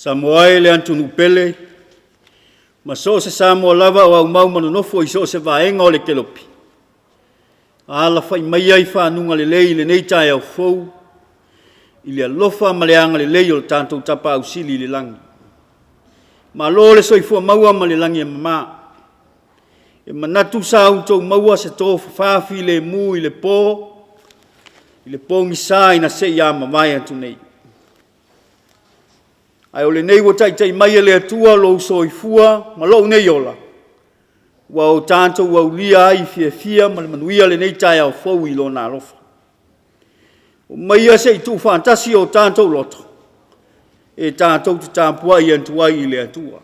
Samoa e le atunuu pele, ma so o se Samoa lava o aumau ma nonofo i so o se vaega o le kelope, alafai maia i fanuga lelei i lenei taeao fou, i le alofa ma le agalelei o le tatou Tapaau Sili i le lagi. Malo le soifua maua ma le lagi e mama. E manatu sa outou maua se tofafa filemu i le po, i le pogisa ina se i a mavae atu nei. Ae o lenei ua taitai mai e le Atua lou soifua ma lou nei ola, ua o tatou aulia ai fiafia ma le manuia lenei taeao fou i Lona alofa. Omaia se i tuufaatasi o tatou loto, e tatou te tapuai atu ai i le Atua.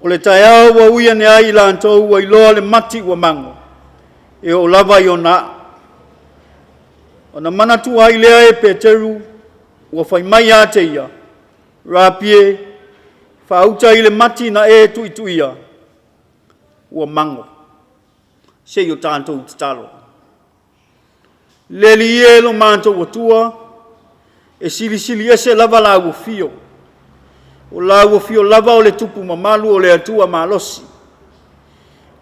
O le taeao ua ui ane ai i latou ua iloa le mati ua mago, e oo lava i ona aa. Ona manatua ai lea e Peteru, ua fai mai ia te ia, Rapi e, faauta i le mati na e tuituia, ua mago. Se i o tatou tatalo. Le Alii e lo matou Atua, e silisili ese lava lau afio, o lau afio lava o le Tupu mamalu o le Atua malosi.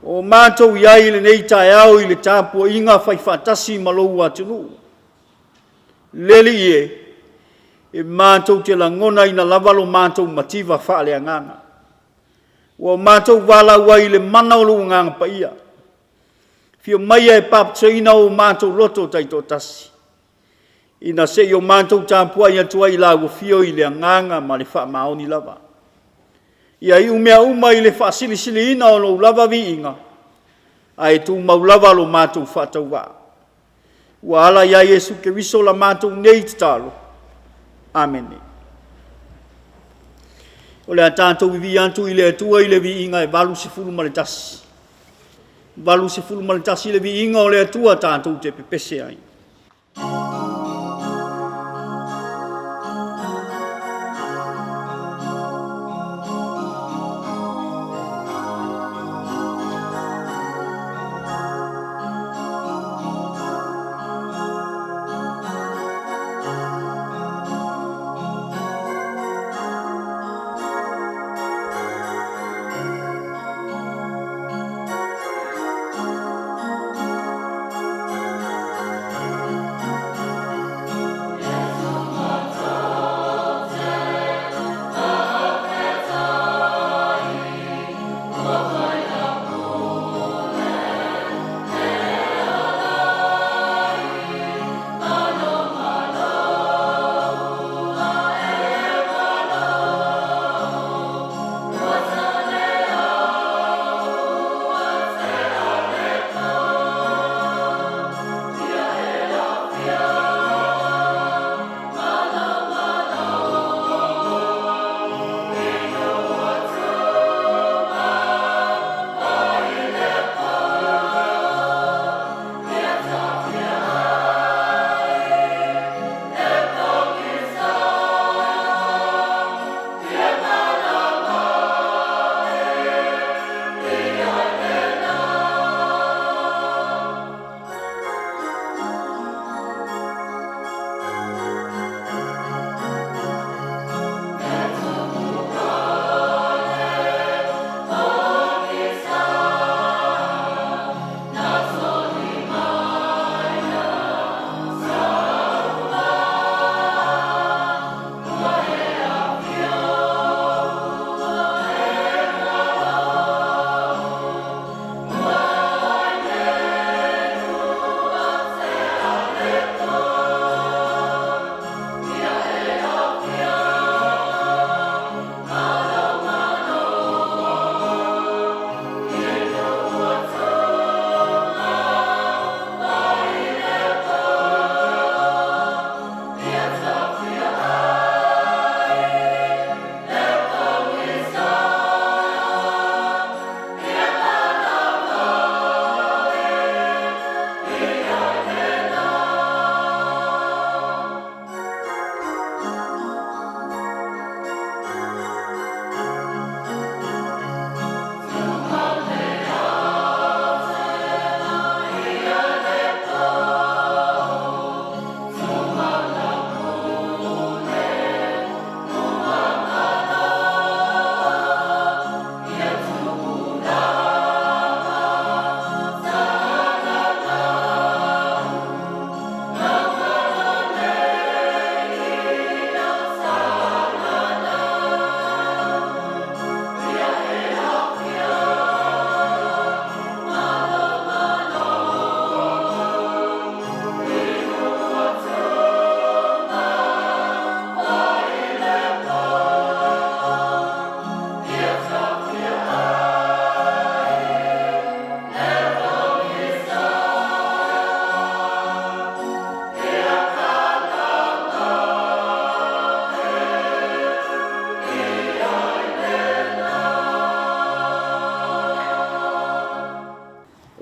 O matou i ai i lenei taeao i le tapuaiga faifaatasi ma lou atunuu. Le Alii e, e matou te lagonaina lava lo matou mativa faaleagaga, ua matou valaau ai i le mana o lou Agaga Paia. Afio maia e papatoina o matou loto taitoatasi, ina se i o matou tapuai atu ai i lau afio i le agaga ma le faamaoni lava. Ia iu mea uma i le faasilisiliina o lou lava viiga, ae tumau lava lo matou faatauvaa. Ua ala ia Iesu Keriso la matou nei tatalo. Amene. O le a tatou vivii atu i le Atua i le viiga e 81. 81 le viiga o le Atua tatou te pepese ai.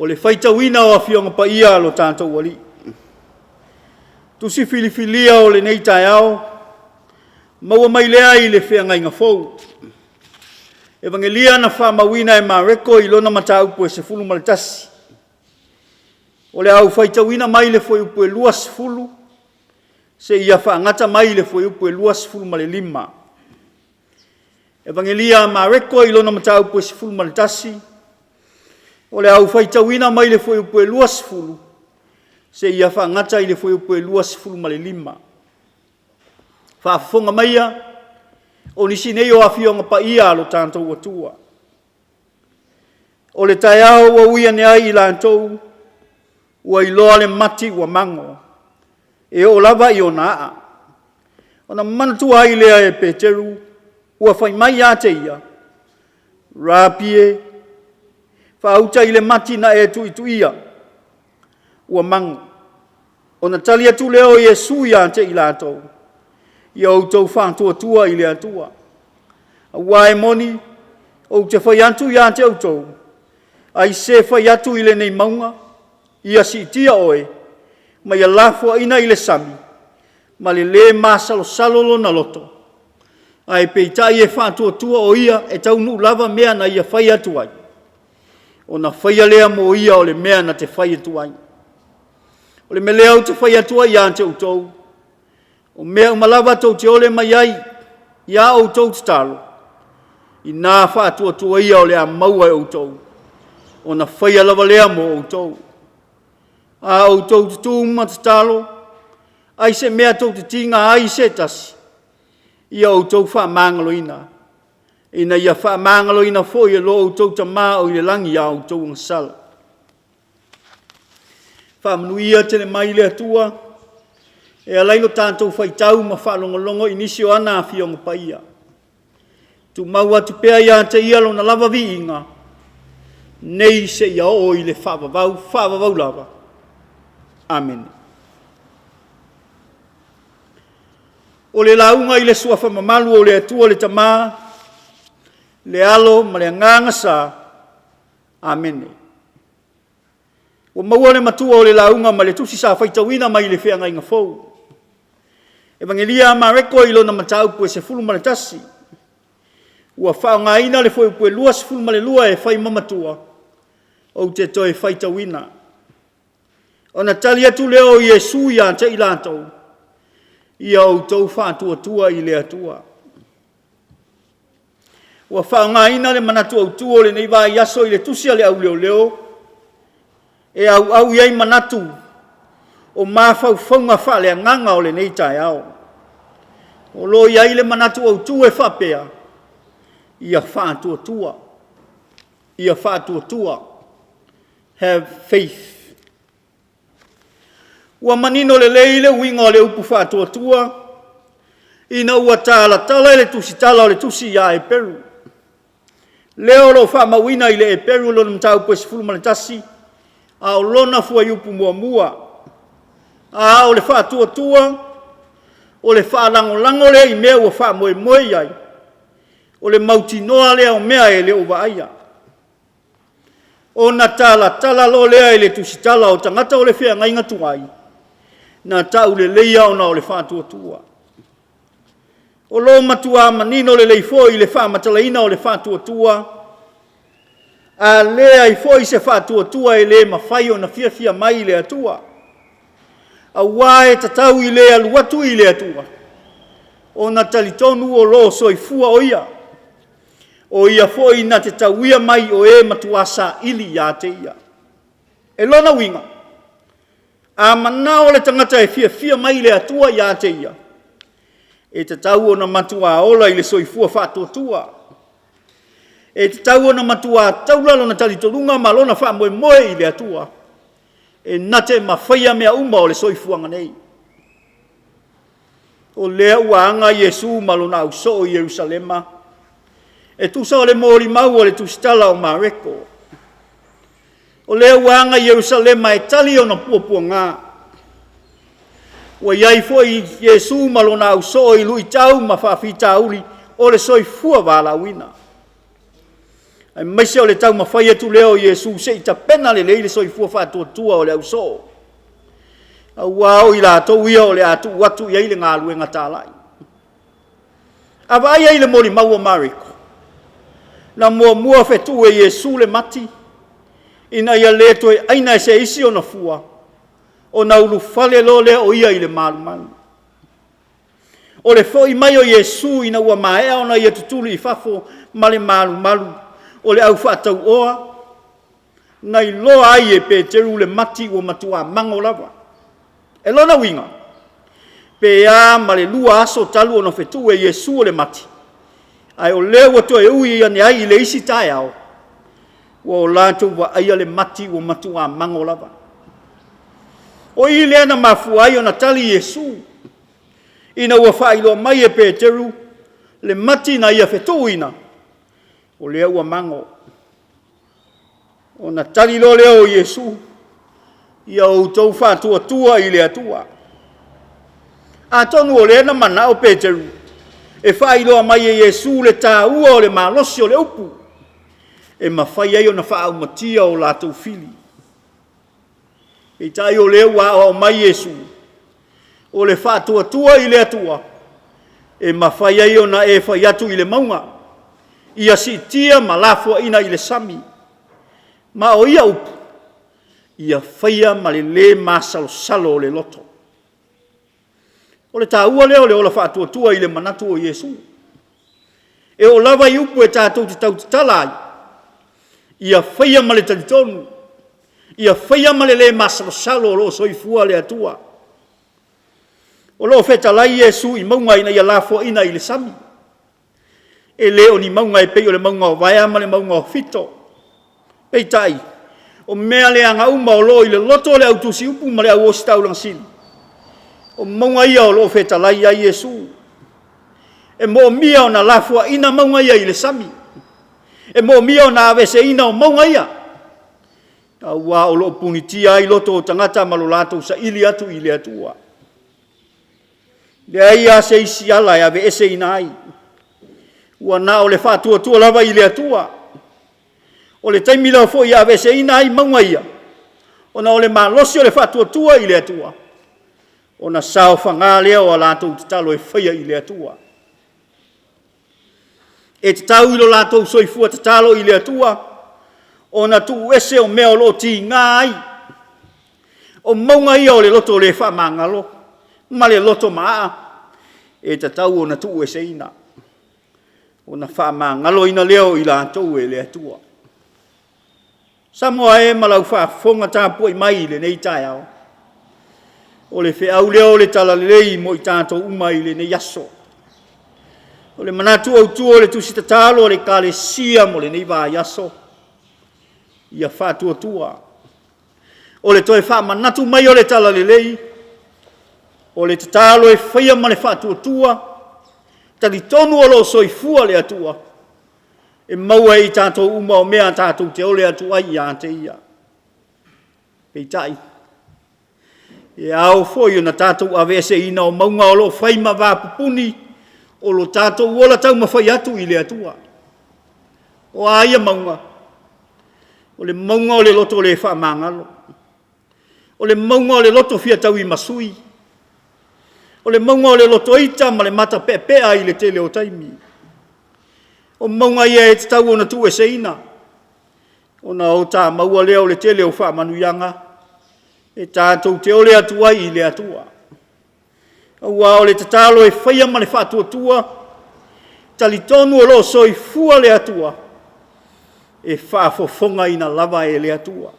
O le faitauina o Afioga Paia a lo tatou Alii. Tusi filifilia o lenei taeao, maua mai lea i le feagaiga fou. Evagelia na faamauina e Mareko i lona mataupu e 11. O le a ou faitauina mai le fuaiupu e 20 seia faagata mai i le fuaiupu e 25. Evagelia a Mareko i lona mataupu e 11, o le a ou faitauina mai le fuaiupu e 20 seia faagata i le fuaiupu e 25. Faafofoga maia, o nisi nei o Afioga Paia a lo tatou Atua. O le taeao ua ui ane ai i latou, ua iloa le mati ua mago, e oo lava i ona aa. Ona manatua ai lea e Peteru, ua fai mai ia te ia, Rapi e, faauta i le mati na e tuituia, ua mago. Ona tali atu lea o Iesu ia te i latou, Ia outou faatuatua i le Atua. Aua e moni, ou te fai atu ia te outou, ai se fai atu i lenei mauga, ia siitia oe, ma ia lafoaina i le sami, ma le lē masalosalo lona loto, ae peitai e faatuatua o ia e taunuu lava mea na ia fai atu ai, ona faia lea mo ia o le mea na te fai atu ai. O le mea lea ou te fai atu ai ia te outou, o mea uma lava tou te ole mai ai i a outou tatalo, inā faatuatua ia o le a maua e outou, ona faia lava lea mo outou. A outou tutū ma tatalo, ai se mea tou te tiga ai i se tasi, ia outou faamagaloina, ina ia faamagaloina foi e lo outou Tama o i le lagi a outou agasala. Faamanuia tele mai le Atua e ala i lo tatou faitau ma faalogologo i nisi o ana Afioga Paia. Tumau atu pea ia te ia lona lava viiga, nei seia oo i le faavavau, faavavau lava. Amene. O le lauga i le suafa mamalu o le Atua le Tama, le Alo ma le Agaga Sa. Amene. Ua maua le matua o le lauga ma le tusi sa faitauina mai le feagaiga fou. Evagelia a Mareko i lona mataupu e 11. Ua faaaogaina le fuaiupu e 22 e fai ma matua, ou te toe faitauina. Ona tali atu lea o Iesu ia te i latou, Ia outou faatuatua i le Atua. Ua faaaogaina le manatu autu o lenei vaiaso i le tusi a le au leoleo e auau i ai manatu o mafaufauga faaleagaga o lenei taeao. O lo o i ai le manatu autu e faapea, ia faatuatua, ia faatuatua, have faith. Ua manino lelei le uiga o le upu faatuatua ina ua talatala i le tusitala o le tusi ia Eperu. Lea o lo o faamauina i le Eperu lona mataupu e 11, a o lona fuaiupu muamua. A o le faatuatua, o le faalagolago lea i mea ua faamoemoe i ai, o le mautinoa lea o mea e le o vaaia. Ona talatala loa lea i le tusitala o tagata o le feagaiga tuai, na tauleleia ona o le faatuatua. O lo o matuā manino lelei foi le faamatalaina o le faatuatua, a leai foi se faatuatua e le mafai ona fiafia mai i le Atua, auā e tatau i le alu atu i le Atua, ona talitonu o lo o soifua o Ia. O ia foi na te tauia mai o e matuā saili ia te ia. E lona uiga, a manao le tagata e fiafia mai le Atua ia te ia, e tatau ona matuā ola i le soifua faatuatua. E tatau ona matuā taula lona talitonuga ma lona faamoemoe i le Atua, e na te mafaia mea uma o le soifuaga nei. O lea ua aga Iesu ma lona ausoo i Ierusalema, e tusa o le molimau a le tusitala o Mareko. O lea ua aga i Ierusalema e tali ona puapuaga. Ua i ai foi Iesu ma lona ausoo i luitau ma faafitauli o le soifua valaauina. Aemaise o le taumafai atu lea o Iesu se i tapena lelei le soifua faatuatua o le ausoo, aua o i latou ia o le a tuu atu i ai le galuega talai. A vaai ai i le molimau a Mariko, na muamua fetuu e Iesu le mati, ina ia le toe aina e se isi ona fua, ona ulufale loa lea o ia i le malumalu. O le foi mai o Iesu ina ua maea ona ia tutuli i fafo ma le malumalu o le au faatauoa, na iloa ai e Peteru le mati ua matua mago lava. E lona uiga, pe a ma le 2 aso talu ona fetuu e Iesu o le mati, ae o lea ua toe ui ane ai i le isi taeao, ua o latou vaaia le mati ua matua mago lava. O i lea na mafua ai ona tali Iesu, ina ua faailoa mai e Peteru le mati na ia fetuuina, o lea ua mago. Ona tali loa lea o Iesu, Ia outou faatuatua i le Atua. Atonu o lea na manao Peteru e faailoa mai e Iesu le taua o le malosi o le upu e mafai ai ona faaumatia o latou fili. Peitai o lea ua aoao mai Iesu, o le faatuatua i le Atua e mafai ai ona e fai atu i le mauga, ia siitia ma lafoaina i le sami. Ma o ia upu, ia faia ma le lē masalosalo o le loto. O le taua lea o le ola faatuatua i le manatu o Iesu. E oo lava i upu e tatou te tautatala ai, ia faia ma le talitonu, ia faia ma le lē masalosalo o lo o soifua le Atua. O lo o fetalai Iesu i mauga ina ia lafoaina i le sami. E le o ni mauga e pei o le mauga o Vaea ma le mauga o Fito. Peitai, o mea leaga uma o lo o i le loto o le au tusiupu ma le au ositaulaga sili, o mauga ia o lo o fetalai ai Iesu. E moomia ona lafoaina mauga ia i le sami. E moomia ona aveeseina o mauga ia, aua o lo o punitia ai loto o tagata ma lo latou saili atu i le Atua. Leai lava se isi ala e aveeseina ai, ua na o le faatuatua lava i le Atua. O le taimi lava foi e aveeseina ai mauga ia, ona o le malosi o le faatuatua i le Atua, ona saofaga lea o a latou tatalo e faia i le Atua. E tatau i lo latou soifua tatalo i le Atua ona tuuese o mea o lo o tiga ai. O mauga ia o le loto le faamagalo ma le loto maaa e tatau ona tuueseina, ona faamagaloina lea o i latou e le Atua. Samoa e ma lau faafofoga tapuai mai i lenei taeao, o le feau lea o le Talalelei mo i tatou uma i lenei aso. O le manatu autu o le tusi tatalo a le Ekalesia mo lenei vaiaso, ia faatuatua. O le toe faamanatu mai o le Talalelei, o le tatalo e faia ma le faatuatua, talitonu o lo o soifua le Atua, e maua e i tatou uma o mea tatou te ole atu ai ia te Ia. Peitai, e ao foi ona tatou aveeseina o mauga o lo o fai ma va pupuni o lo tatou ola taumafai atu i le Atua. O a ia mauga? O le mauga o le loto le faamagalo. O le mauga o le loto fia tauimasui. O le mauga o le loto ita ma le matapeapea i le tele o taimi. O mauga ia e tatau ona tuueseina, ona o ta maua lea o le tele o faamanuiaga e tatou te ole atu ai i le Atua. Aua o le tatalo e faia ma le faatuatua, talitonu o lo o soifua le Atua, e faafofogaina lava e le Atua.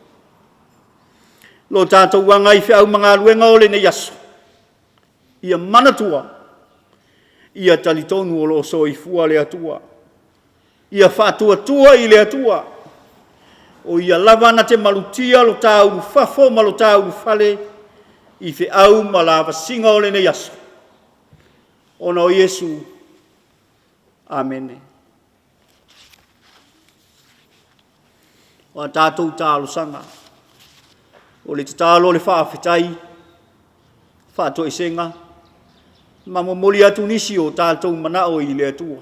Lo tatou aga i feau ma galuega o lenei aso, ia manatua, ia talitonu o lo o soifua le Atua. Ia faatuatua i le Atua, o Ia lava na te malutia lo ta ulufafo ma lo ta ulufale i feau ma lavasiga o lenei aso. Ona o Iesu. Amene. O a tatou talosaga, o le tatalo o le faafetai, faatoesega, ma momoli atu nisi o tatou manao i le Atua.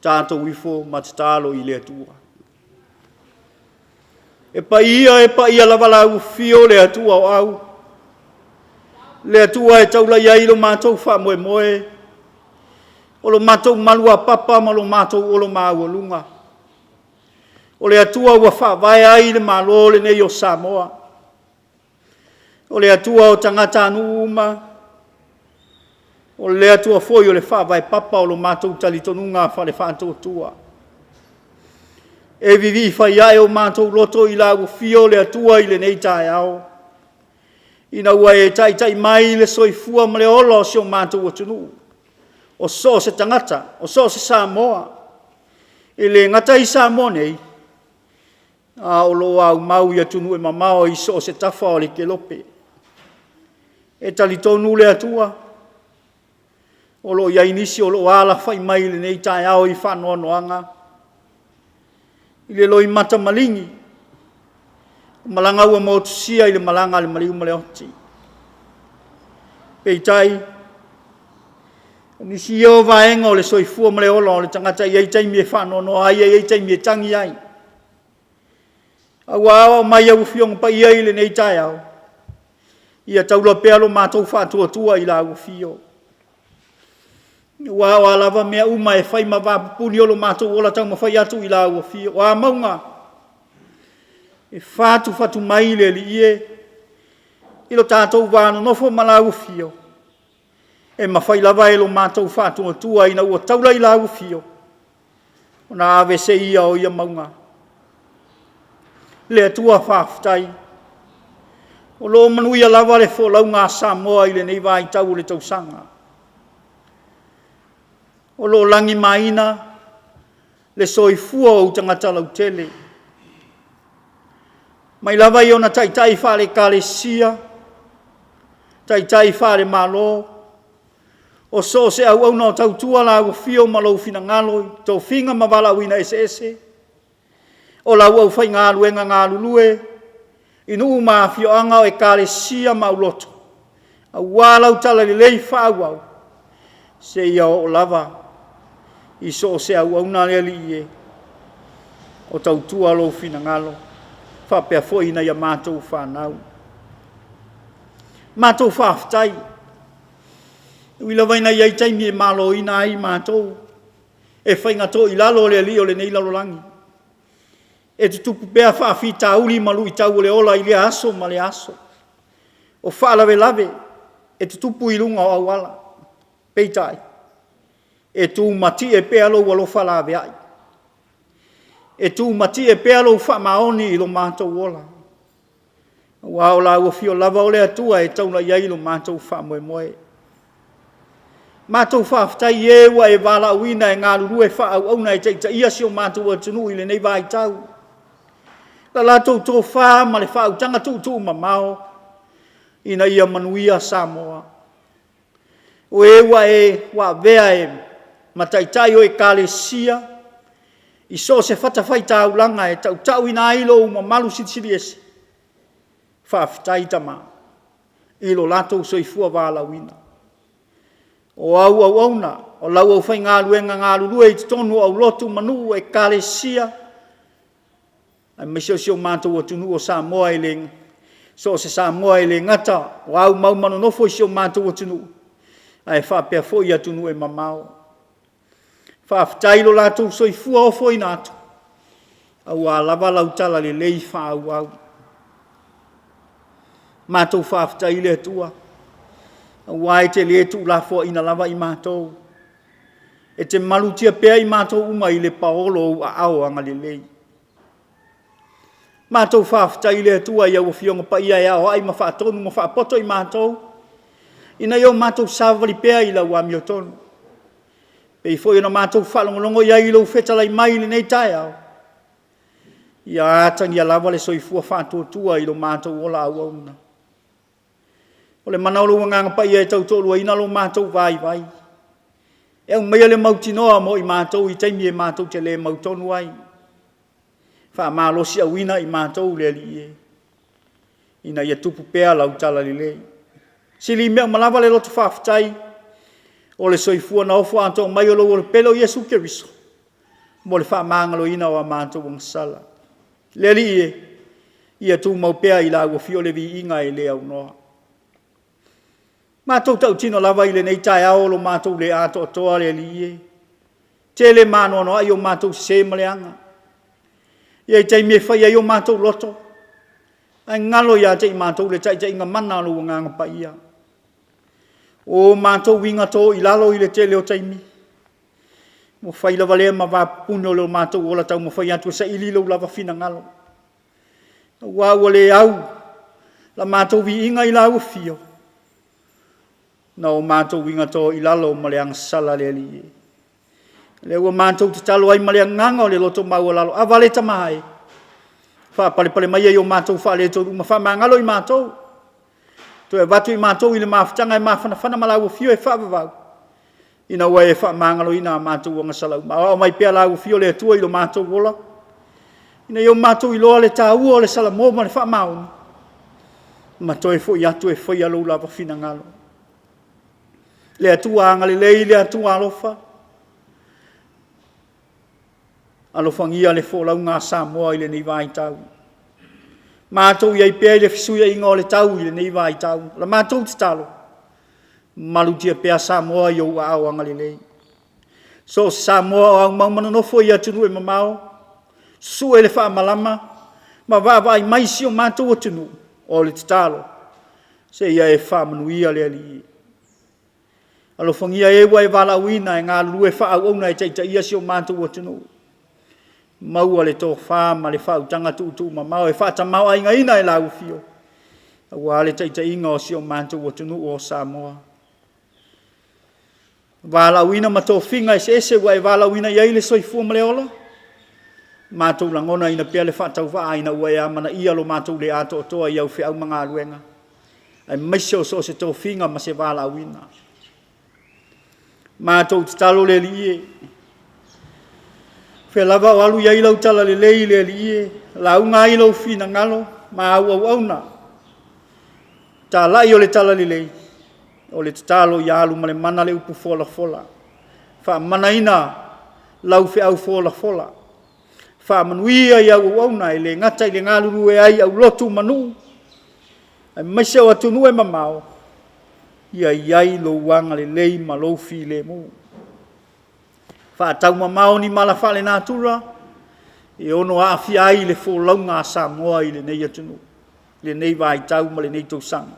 Tatou ifo ma tatalo i le Atua. E paia, e paia lava lau afio le Atua o au, le Atua e taula i ai lo matou faamoemoe, o lo matou maluapapa ma lo matou olo maualuga. O le Atua ua faavae ai le Malo lenei o Samoa. O le Atua o tagatanuu uma, o le Atua foi o le faavae papa o lo matou talitonuga faale-Faatuatua. E vivii fai ae o matou loto i lau afio le Atua i lenei taeao, ina ua e taitai mai le soifua ma le ola o si o matou atunuu, o so o se tagata, o so o se Samoa, e le gata i Samoa nei, a o lo o aumau i atunuu e mamao i so o se tafa o le kelope. E talitonu le Atua, o lo o i ai nisi o lo o alafai mai i lenei taeao i faanoanoaga, i le loimata maligi, o malaga ua motusia i le malaga a le maliu ma le oti. Peitai, o nisi ia o vaega o le soifua ma le ola o le tagata e i ai taimi e faanoanoa ai, e i ai taimi e tagi ai. A ua aoao mai au Afioga Paia i lenei taeao, ia taula pea lo matou faatuatua i lau Afio. Aua o a lava mea uma e fai ma vapupuni o lo matou ola taumafai atu i lau Afio. O a mauga e fatufatu mai le Alii e, i lo tatou va nonofo ma lau Afio, e mafai lava e lo matou faatuatua ina ua taula i lau Afio, ona ave se ia o ia mauga. Le Atua faafetai, o lo o manuia lava le folauga a Samoa i lenei vaitau o le tausaga. O lo o lagimaina le soifua o ou tagata lautele, mai lava i ona taitai faale-Ekalesia, taitai faale-Malo, o so o se auauna o tautua lau afio ma lou finagalo i tofiga ma valaauina eseese, o lau aufaigaluega galulue i nuu ma afioaga o ekalesia ma aulotu, aua lau talalelei faaauau, seia oo lava i so o se auauna a le Alii e, o tautua lou finagalo, faapea foi i nai a matou fanau. Matou faafetai, e ui lava ina i ai taimi e maloina ai matou, e faiga toilalo le alii o lenei lalolagi, e tutupu pea faafitauli ma luitau o le ola i lea aso ma lea aso. O faalavelave e tutupu i luga o auala, peitai, e tumatie pea lou alofa laveai, e tumatie pea lou faamaoni i lo matou ola, aua o lau Afio lava o le Atua e taula i ai lo matou faamoemoe. Matou faafetai i e ua e valaauina e galulue faaauauna e taitaia si o matou atunuu i lenei vaitau. La latou tofa ma le faautaga tuutuumamao ina ia manuia Samoa. O e ua e ua avea e ma taitai o Ekalesia i so o se fatafaitaulaga e tautauina ai lou mamalu silisili ese, faafetai Tama i lo latou soifua valaauina. O au auauna, o lau aufaigaluega galulue i totonu o aulotu ma nuu, ekalesia, aemaise o si o matou atunuu o Samoa e le, so o se Samoa e le gata o aumau ma nonofo i si o matou atunuu, ae faapea foi atunuu e mamao. Faafetai i lo latou soifua ofoina atu, aua lava lau talalelei faaauau. Matou faafetai i le Atua, aua e te le tuulafoaiina lava i matou. E te malutia pea i matou uma i le paolo o ou aao agalelei. Matou faafetai i le Atua i au Afioga Paia e aoai ma faatonu ma faapoto i matou, ina ia o matou savavali pea i lau amiotonu. E pei foi ona matou faalogologo i ai i lou fetalai mai i lenei taeao, ia atagia lava le soifua faatuatua i lo matou ola auauna. O le mana o lou Agaga Paia e tautoaluaina lo matou vaivai, e aumaia le mautinoa mo i matou i taimi e matou te le mautonu ai. Faamalosiauina i matou le Alii e, ina ia tupu pea lau talalelei. Sili mea uma lava le loto faafetai, o le soifua na ofo atoa mai o lou Alo pele o Iesu Keriso mo le faamagaloina o a matou agasala. Le Alii e, Ia tumau pea i Lau Afio le viiga e le aunoa. Matou tautino lava i lenei taeao o lo matou le atoatoa le Alii e. Tele ma anoanoai o matou sese ma leaga. E i ai taimi e fai ai o matou loto, ae galo ia te i matou le taitaiga mana a Lou Agaga Paia. O matou uiga to i lalo i le tele o taimi, ua fai lava lea ma vapupuni o lo matou ola taumafai atu e saili Lou lava finagalo. Aua ua le au la matou viiga i Lau Afio, na o matou uiga to i lalo ma le agasala le Alii e. O lea ua matou tatalo ai ma le agaga o le loto maualalo, Ava le Tama e, faapalepale maia i o matou faaletonu uma, faamagalo i matou, toe avatu i matou i le mafutaga e mafanafana ma Lau Afio e faavavau, ina ua e faamagaloina a matou agasala uma. Aoao mai pea Lau Afio le Atua i lo matou ola, ina ia o matou iloa le taua o le salamo ma le faamaoni, ma toe foi atu e faia Lou lava finagalo. Le Atua agalelei, le Atua alofa, alofagia le folauga a Samoa i lenei vaitau. Matou i ai pea i le fesuiaiga o le tau i lenei vaitau. O la matou tatalo, malutia pea Samoa i ou aao agalelei. So o se Samoa o aumau ma nonofo i atunuu e mamao, sue le faamalama ma vaavaai mai i si o matou atunuu, o le tatalo, seia e faamanuia le Alii. Alofagia e ua e valaauina e galulue faaauauna e taitaia si o matou atunuu. Maua le tofa ma le faautaga tuutuumamao e faatamaoaigaina e lau Afio, aua le taitaiga o si o matou atunuu o Samoa. Valaauina ma tofiga eseese ua e valaauina i ai le soifua ma le ola, matou lagonaina pea le faatauvaa ina ua e amanaia lo matou le atoatoa i au feau ma galuega, aemaise o so o se tofiga ma se valaauina. Matou tatalo le Alii e, o fea lava o alu i ai lau talalelei le Alii e, lauga ai lou finagalo ma au auauna, talai o le talalelei, o le tatalo ia alu ma le mana le upu folafola, faamanaina lau feau folafola, faamanuia i au auauna e le gata i le galulue ai i aulotu ma nuu, aemaise o atunuu e mamao, ia i ai lou agalelei ma lou filemu. Faataumamao ni mala faalenatura e ono aafia ai le folauga a Samoa i lenei atunuu, lenei vaitau ma lenei tausaga.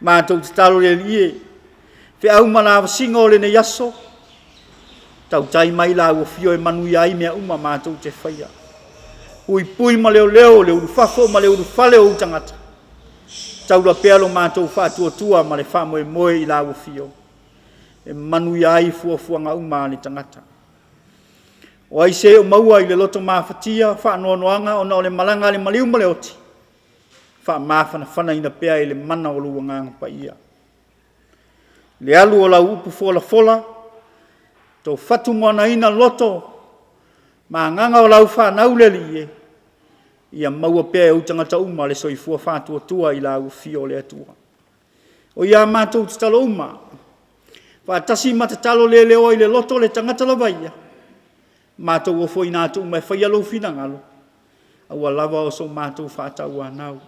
Matou tatalo i le Alii e, feau ma lavasiga o lenei aso, tautai mai lau afio e manuia ai mea uma matou te faia. Puipui ma leoleo le ulufafo ma le ulufale o ou tagata, taula pea lo matou faatuatua ma le faamoemoe i lau afio, e manuia ai fuafuaga uma a le tagata. O ai se o maua i le loto mafatia faanoanoaga ona o le malaga a le maliu ma le oti, faamafanafanaina pea e le mana o lou Agaga Paia. Le alu o lau upu folafola, tofatumoanaina loto ma agaga o lau fanau le Alii e, ia maua pea e ou tagata uma le soifua faatuatua i lau afio le Atua. O ia matou tatalo uma, faatasi ma tatalo leleoa i le loto o le tagata lava ia, matou ofoina atu uma e faia lou finagalo, aua lava o so matou faatauanau.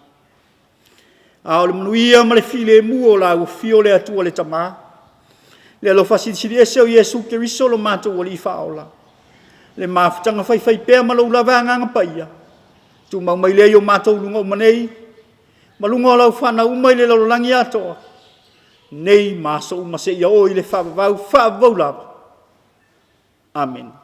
A o le manuia ma le filemu o lau afio le Atua le Tama, le alofa silisili ese o Iesu Keriso lo matou Alii Faaola, le mafutaga faifaipea ma lou lava Agaga Paia, tumau mai lea i o matou luga uma nei, ma luga o lau fanau uma i le lalolagi atoa, nei ma aso uma seia oo i le faavavau, faavavau lava. Amene.